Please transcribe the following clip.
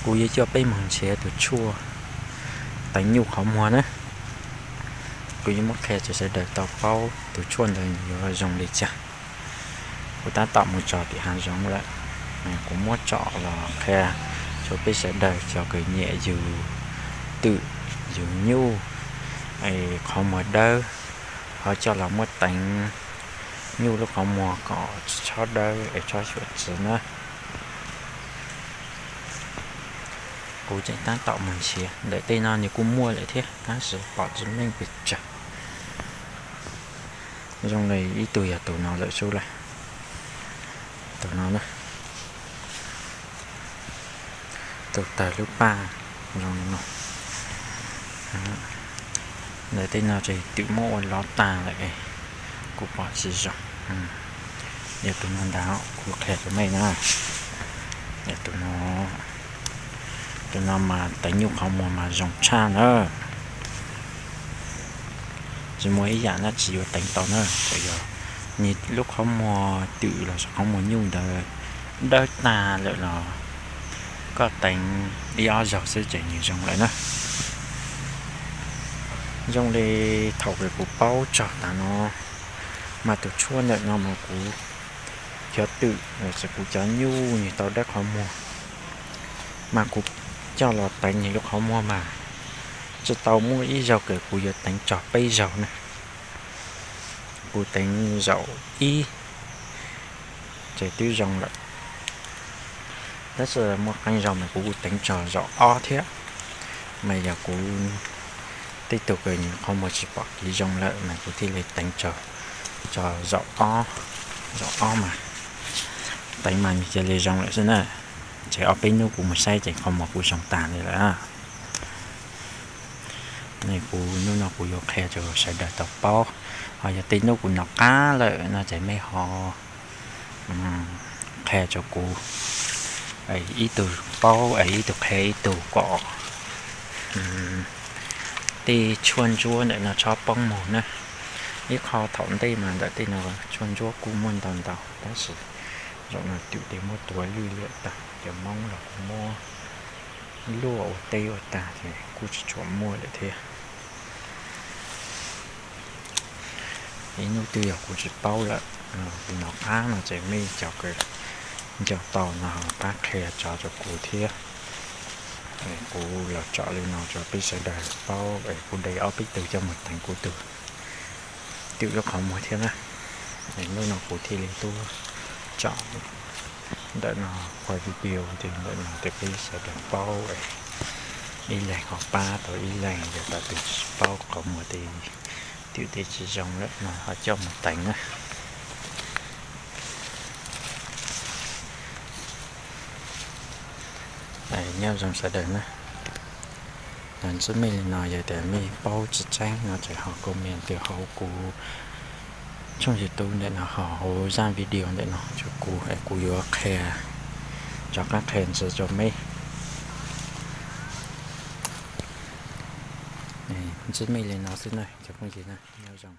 Kuv yuav coj peb mus nrhiav tus tshuaj teev nyuj qhov muag na. Kuv yuav muab qhia rau sawv daws tau paub tus tshuaj ntawd yuav zoo li cas. Kuv tab tom mus txog tim hav zoov lawm, kuv muab tsom los qhia rau peb sawv daws cov kws nyiam yug twm, yug nyuj, qhov muag dawb, ho coj los muab teev nyuj lub qhov muag kom tsis txhob dawb es txhob xyuam txwv na. Kuv tseem tab tom mus nrhiav, ntawm tej no nws kuj muaj lawm thiab tab sis pom tsis meej pes tsawg. Zoo li ib tug yog tus no lawm xwb lawm. Tus no na, tus tawg lub paj zoo li no. Ntawm tej no ces twm muab ua lov tag lawm, kuv pom tsis zoo. Yog tus no ntag, kuv qhia rau mej na. Yog tus no, tus no mas teev nyuj qhov muag mas zoo tshaj na. Tsis muaj ib yam dab tsi yuav teev tau na, tsuas yog nws lub qhov muag twm los sis qhov muag nyuj ntawd dawb tag lawm los koj teev ib ob zaug xwb ces nws zoo lawm na. Zoo li thaum kws kuv paub txog tas no, mas tus tshuaj ntawm no mas kuv cov twm los sis kuv cov nyuj nws tau dawb qhov muag, mas kuv coj los teev nws lub qhov muag mas tsis tau muaj ib zaug kws kuv yuav teev txog peb zaug na. Kuv teev zaum ib ces twb zoo lawm. Tab sis muaj qee zaug mas kuv kuj teev txog zaum ob thiab, mas yog kuv tej tug kws nws qhov muag tsis pom kev zoo lawm mas kuv thiaj li teev txog zaum ob, zaum ob mas teev mas nws cia li zoo lawm xwb na. Ces ob peb hnub kuv mus saib ces qhov muag kuv zoo tas li lawm. Kuv hnub no kuv yuav qhia rau sawv daws tau paub, ho yog tej hnub kuv nov qab lawm no ces mej ho qhia rau kuv, ib tug paub es ib tug qhia ib tug kom tej tshuaj ntsuab ntawm no txhob poob mus na. Ib qho thaum ntej mas ntawm tej no tshuaj ntsuab kuj muaj ntau ntau tab sis zaum no twm tej muab tuav lwj liam tag, cov moob los kuj muab luaj ua teb ua tag ces kuj tsis tshua muaj lawm thiab. Ib hnub twg yog kuv tsis paub lawm, kuv nov qab no ces mej cov kws nco tau no ho pab qhia tso rau kuv thiab. Kuv los tsom li no rau peb sawv daws paub es kuv de ob peb tug coj mus teev kuv tus twm lub qhov muag thiab na. Hnub no kuv thiaj li tuaj tsom ntawm no, qhov video ces ntawm no rau peb sawv daws paub, ib leeg ho pab tau ib leeg, yog tus twg tsis paub qhov muag ces twm tej tsis zoo lawm no ho coj mus teev na. Nyob zoo sawv daws na. Ntsib mej li no, yog tias mej paub tsis tseeb no ces ho comment tw hauv kuv tshooj YouTube ntawm no, ho hauv zaj video ntawm no rau kuv es kuv yuav qhia, rov qab qhia ntxiv rau mej. Ntsib mej li no xwb na cov phooj ywg na, nyob zoo.